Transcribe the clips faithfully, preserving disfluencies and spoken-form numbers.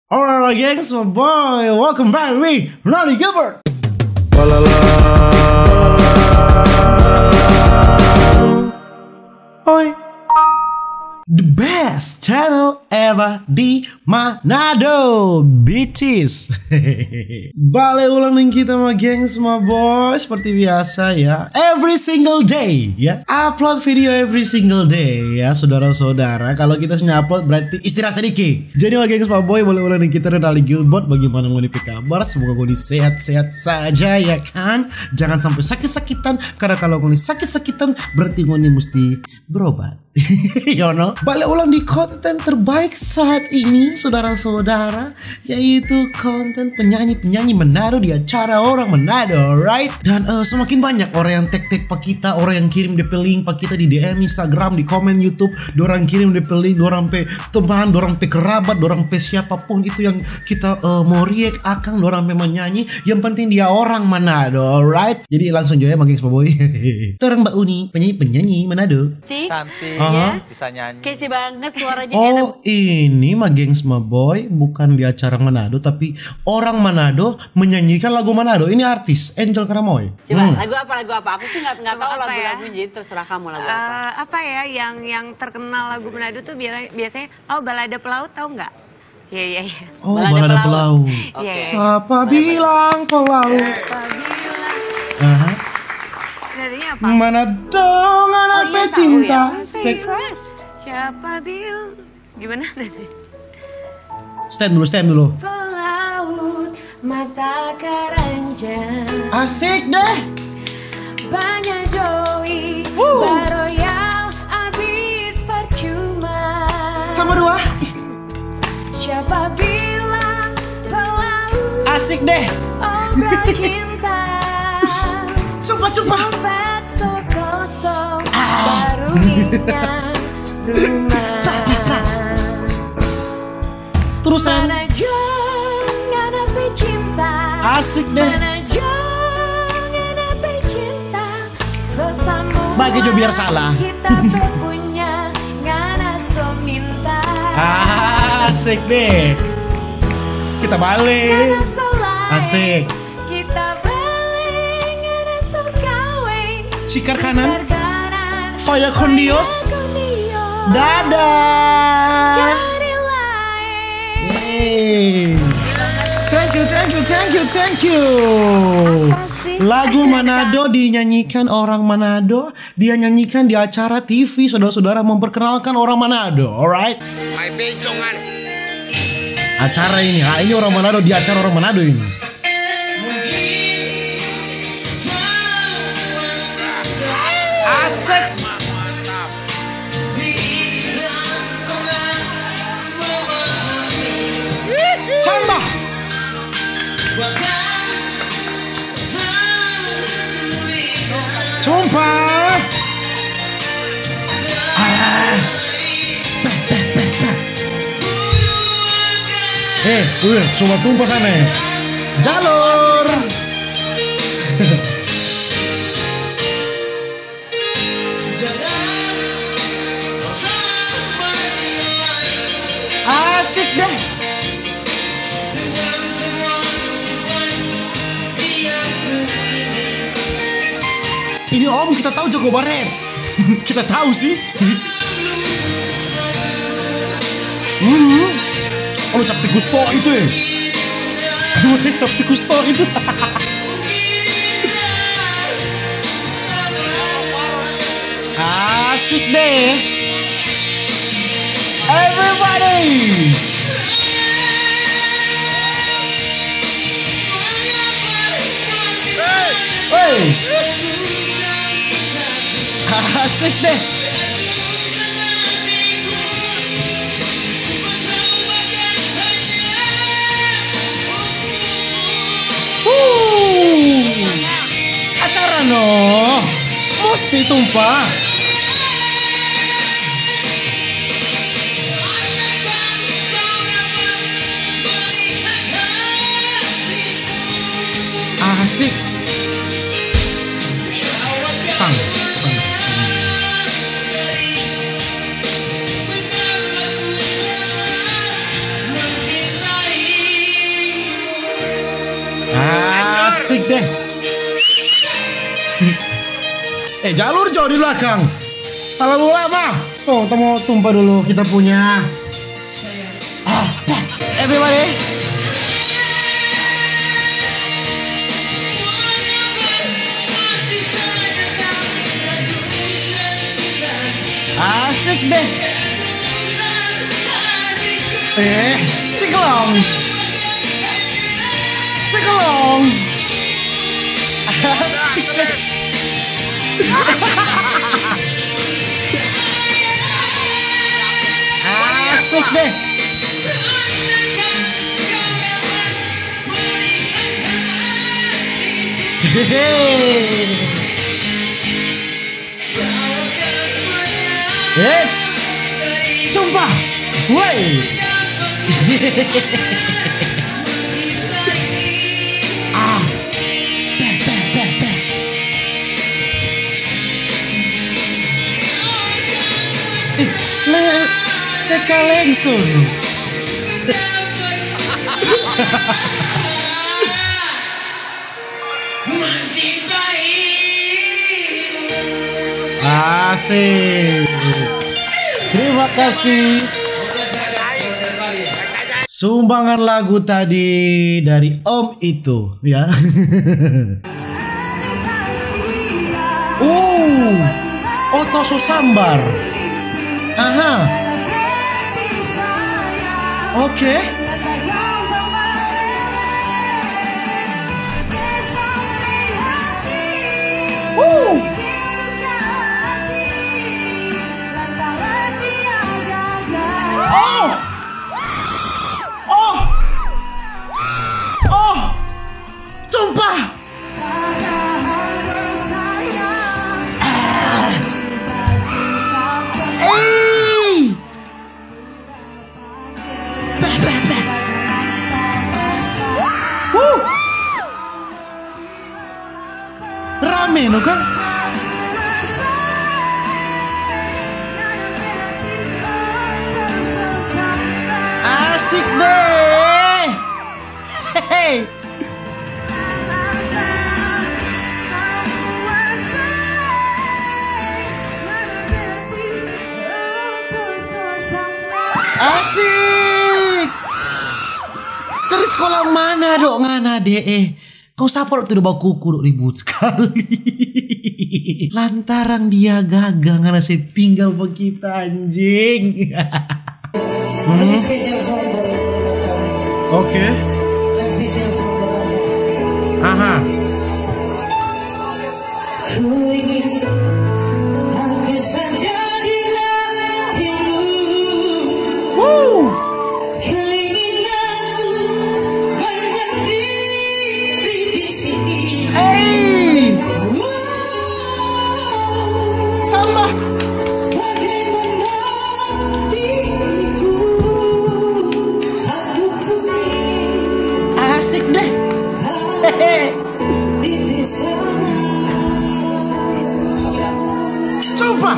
Alright, gengs, my boy. Welcome back with Ronnie Gilbert. Oi. The best channel ever di Manado, bitches. Bale ulang deng kita, my gengs, my boy. Seperti biasa, ya, every single day, ya, upload video every single day, ya, saudara-saudara. Kalau kita sudah upload, berarti istirahat sedikit. Jadi, my gengs, my boy, bale ulang deng kita, Ronnie Gilbert. Bagaimana ngoni pe kabar? Semoga ngoni sehat-sehat saja, ya kan? Jangan sampai sakit-sakitan, karena kalau ngoni sakit-sakitan, berarti ngoni mesti berobat. Yono, bale ulang di konten terbaik saat ini, saudara-saudara, yaitu konten penyanyi-penyanyi Manado di acara orang Manado, alright? Dan, eh, semakin banyak orang yang tag-tag pa kita, orang yang kirim depe link pa kita di D M Instagram, di komen YouTube, dorang kirim depe link, dorang pe teman, dorang pe kerabat, dorang pe siapapun itu yang kita, eh, mau react akang, dorang pe manyanyi, yang penting dia orang Manado, alright? Jadi langsung jo ya, my gengs, my boy. Torang ba uni, penyanyi-penyanyi Manado. Cantik. Cantik. Aha. Ya. Bisa nyanyi. Kece banget suaranya, enak. Oh, ini, my gengs, my boy, bukan di acara Manado, tapi orang Manado menyanyikan lagu Manado. Ini artis, Angel Karamoy. Coba, hmm, lagu apa, lagu apa? Aku sih nggak, nggak tahu apa ya? Lagu-lagunya, jadi terserah kamu lagu apa. Eh, apa ya yang, yang terkenal lagu Manado tuh biasa-, biasanya, oh, Balada Pelaut, tahu nggak? Iya, iya, iya. Oh, Balada Pelaut. Oke. Iya, iya. Sapa bilang pelaut? Sapa bilang? Aha. Nadanya apa? Mana dong anak pecinta? Oh, iya, tahu ya. I'm so impressed. Siapa bilang? Gimana tadi? Stand dulu, stand dulu. Pelaut mata keranjang. Asik deh. Banyak doi, baroyal abis percuma. Sama dua. Siapa bilang pelaut? Asik deh. Ombak cinta. Cupa, cupa. Dompet so kosong, baru ingat rumah. Terusan. Mana jo ngana pe cinta. Asik deh. Mana jo ngana pe cinta. So samua bage jo biar salah. Kita pe punya, ngana so minta. Asik deh. Kita bale. Ngana so lae. Asik. Kita bale, ngana so kaweng. Cikar kanan. Cikar kanan. Faya kon Dios. Faya kon Dios. Dadah. Cari lae. Yeay. Thank you, thank you, thank you, thank you. Apa sih? Lagu Manado dinyanyikan orang Manado, dia nyanyikan di acara T V, saudara-saudara memperkenalkan orang Manado, alright? Mai bejongan. Acara ini, ah, ini orang Manado, di acara orang Manado ini. Asik. Camba. Cumpa. Ah. Eh, udah, sobat tumpah sana ya. Jalur. Asik deh. Ini om kita tahu jago baret. Kita tahu sih. Hmm. Oh, cap tikus to itu, eh. Cap tikus to itu. Asik deh. Everybody. Hey. Asik deh. Huh. Acara no musti tumpah. Asik. Tang, tang, tang. Sik deh. Eh, jalur jauh di belakang. Terlalu lama. Tuh, kita mau tumpah dulu kita punya. Ah, dah. Everybody. Asik deh. Eh, sing along. Sing along. Asik deh. Asik deh. Hehe. Eits, sumpah, woi. Ah, beh, beh, beh, beh. Eh, le, sekaleng sono. Asik. Terima kasih. Sumbangan lagu tadi dari Om itu, ya. Uh, Oto Sosambar. Aha. Oke. Uh. Oh. Oh. Oh. Sumpah. Ah. Ei. Beh, beh, beh. Huh. Rame no kang. Asik deh. Hehe. Asik. Dari sekolah mana dok ngana dee? Kau sapa dok tu da bakuku dok ribut skali. Lantaran dia gaga ngana se tinggal pa kita anjing. Hmm. Oke. Aha. Woo. Hey. Samba. Asik deh. Hehe. Coba.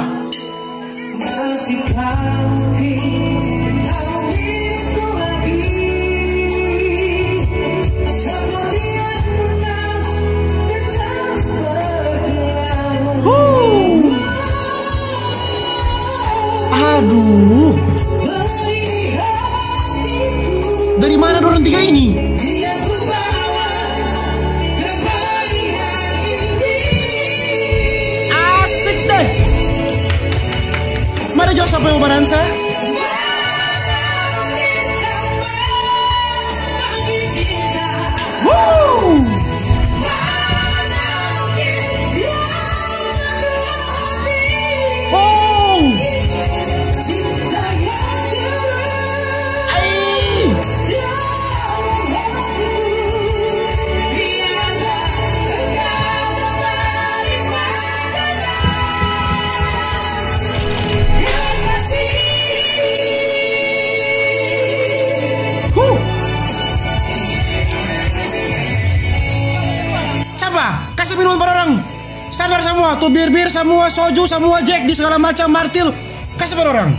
Huh. Aduh. Dari mana dorang tiga ini? Asik deh. Mari jo sampai ubaransa. Woo. Oh. Ai. Huh. Sapa? Kase minuman pa dorang. Sadar samua, tu bir-bir samua, soju samua, Jack di segala macam, Martil. Kase pa dorang.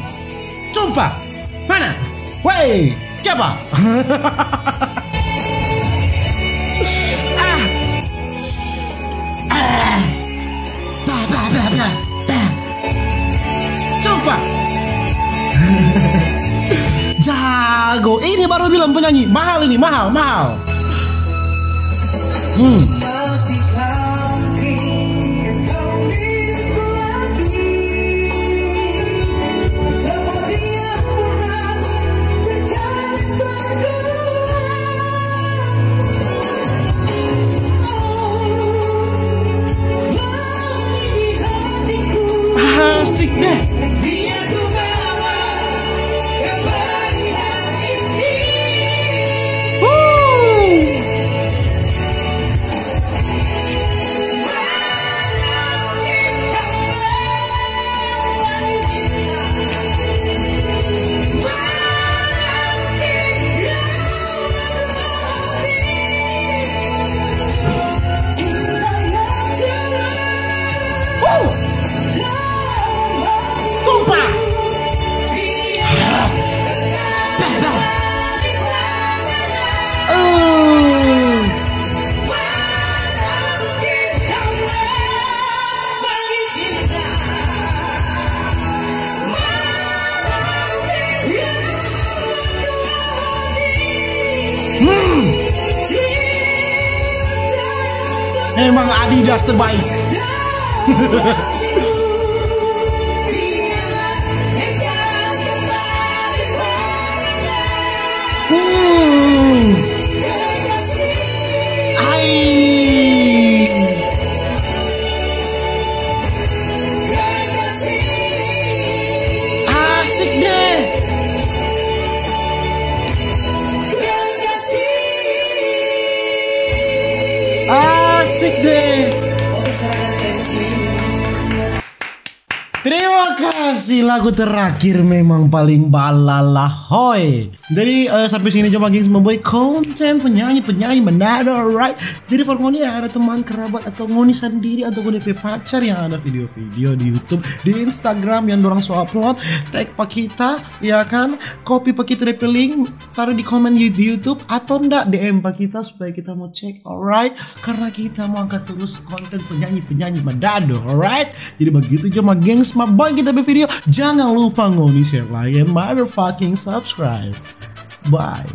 Cumpa. Mana? Woi, kiapa? Ah, Go, ini baru bilang penyanyi mahal ini, mahal, mahal. Hmm. Asik deh. Memang Adidas terbaik. Hmm. Ai. Asik deh. Asik deh. Terima kasih, lagu terakhir memang paling balala, hoi. Jadi, eh, sampai sini cuma, gengs, membuat konten penyanyi-penyanyi Manado, alright? Jadi, for ngoni yang ada teman kerabat atau ngoni sendiri atau ngoni pe pacar yang ada video-video di YouTube, di Instagram yang dorang so upload, tag pa kita, ya kan? Copy pa kita depe link, taruh di komen di, di YouTube, atau ndak D M pa kita supaya kita mau cek, alright? Karena kita mau angkat terus konten penyanyi-penyanyi Manado, alright? Jadi begitu cuma, gengs, ma boy, kita pe video. Jangan lupa ngoni share, like, and motherfucking subscribe. Bye.